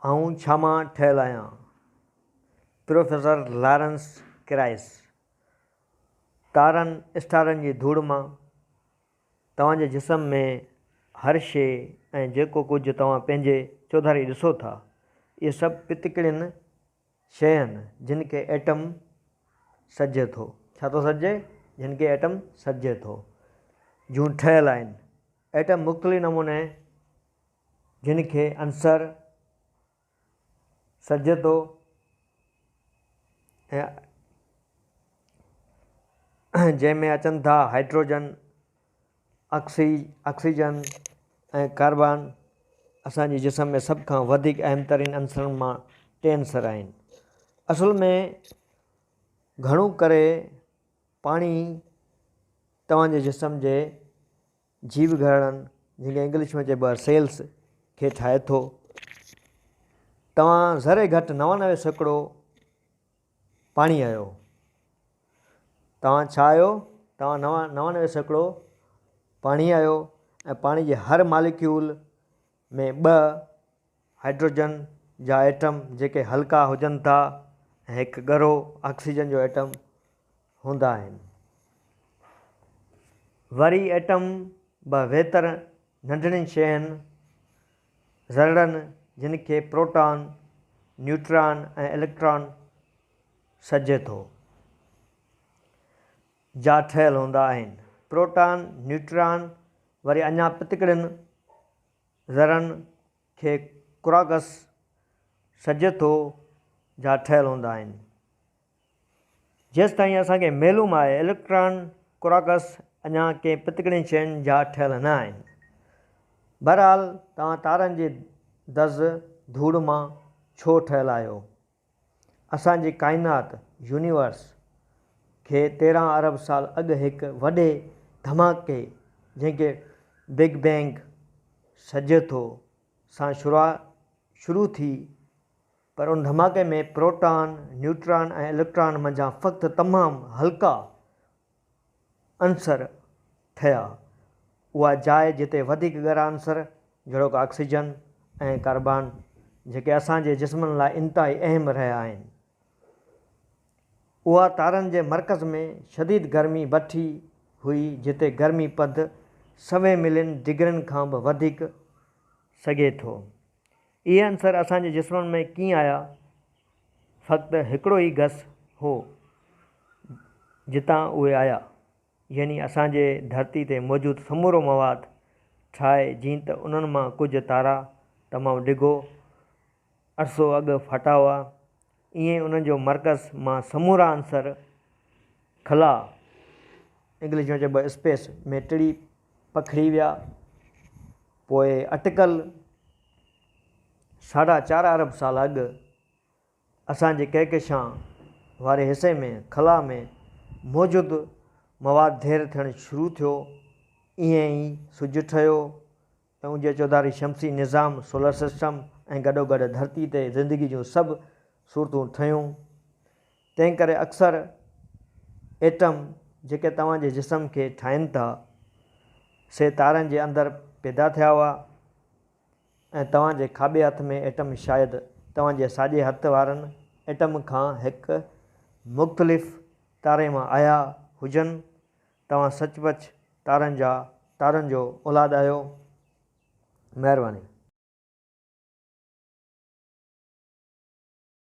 آئون ڇا مان ٺهيل آهيان؟ پروفيسر لارنس ڪرائس، تارن، اسٽارن جي ڌوڙ مان توهان جي جسم ۾ هر شيء ۽ جيڪو ڪجهه توهان پنهنجي چوڌاري ڏسو ٿا، اهي سڀ پتڪڙين شين جن کي ايٽم سڏجي ٿو، ڇا ٿو سڏجي؟ جن کي ايٽم سڏجي ٿو، جون ٺهيل آهن. ايٽم مختلف نموني جن کي عنصر سڏجي ٿو ۽ جنهن ۾ اچن ٿا هائڊروجن، آڪسي آڪسيجن ۽ ڪاربان اسان جي جسم ۾ سڀ کان وڌيڪ اهم ترين عنصرن مان ٽي عنصر آهن. اصل ۾ گهڻو ڪري پاڻي توهان جي جسم جي جيو گهرڙن جنهن کي انگلش ۾ چئبو آهي سيلس کي ٺاهي ٿو. توهان ذري گهٽ 99% پاڻي آهيو. توهان ڇا آهيو؟ توهان 99% پاڻي آهيو ۽ پاڻي جي هر ماليڪيول ۾ ٻه هائڊروجن جا ايٽم جيڪي هلڪا هجن ٿا ۽ هڪ ڳرو آڪسيجن جو ايٽم هوندا آهن. وري ايٽم به ويتر ننڍڙين شين، ذرڙن، جن کي پروٽان، نيوٽران ۽ اليڪٽران سڏجي ٿو، جا ٺهيل هوندا آهن. پروٽان، نيوٽران وري اڃا پتڪڙين ذرن کي ڪوارڪس سڏجي ٿو، جا ٺهيل هوندا آهن. جيستائين اسان کي معلوم آهي اليڪٽران ڪوارڪس اڃا ڪنهن پتڪڙين شين جا ٺهيل نه آهن. بهرحال توهان تارن جي دز، ڌوڙ، مان ڇو ٺهيل آهيو؟ اسان جي ڪائنات، Universe، کي 13 ارب سال اڳ هڪ وڏي ڌماڪي جنهن کي بگ بينگ سڏجي ٿو سان شروع ٿي پر ان ڌماڪي ۾ پروٽان، نيوٽران ۽ اليڪٽران منجهان فقط تمام هلڪا عنصر ٺهيا. اها جاء جتي وڌيڪ ڳرا عنصر جهڙوڪ آڪسيجن ۽ ڪاربان جيڪي اسان جي جسمن لاء انتهائي اهم رهيا آهن. اها تارن جي مرڪز ۾ شديد گرمي بٺي هئي جتي گرمي پد سوين ملين ڊگرين کان به وڌيڪ سگهي ٿو. اهي عنصر اسان جي جسمن ۾ ڪيئن آيا؟ فقط هڪڙو ئي گس هو جتان اهي آيا، يعني اسان جي ڌرتي تي موجود سمورو مواد ٺاهي جيئن ته انهن مان ڪجهه تارا تمام ڊگهو عرصو اڳ ڦاٽا هئا، ائين انهن جو مرڪز مان سمورا عنصر خلا، انگلش ۾ چئبو آهي اسپيس، ۾ ٽڙي پکڙي ويا. پوء اٽڪل ساڍا چار ارب سال اڳ اسان جي ڪهڪشان واري حصي ۾ خلا ۾ موجود مواد ڍير ٿيڻ شروع ٿيو. ائين ئي سج ٺهيو ۽ ان جي چوڌاري شمسي نظام، Solar System، ۽ گڏوگڏ ڌرتي تي زندگي جون سڀ صورتون ٺهيون. تنهن ڪري اڪثر ايٽم جيڪي توهان جي جسم کي ٺاهين ٿا، سي تارن جي اندر پيدا ٿيا هئا ۽ توهان جي کاٻي هٿ ۾ ايٽم شايد توهان جي ساڄي هٿ وارن ايٽم کان هڪ مختلف تاري مان آيا هجن. توهان سچ پچ تارن جا تارن جو اولاد آهيو. مهرباني.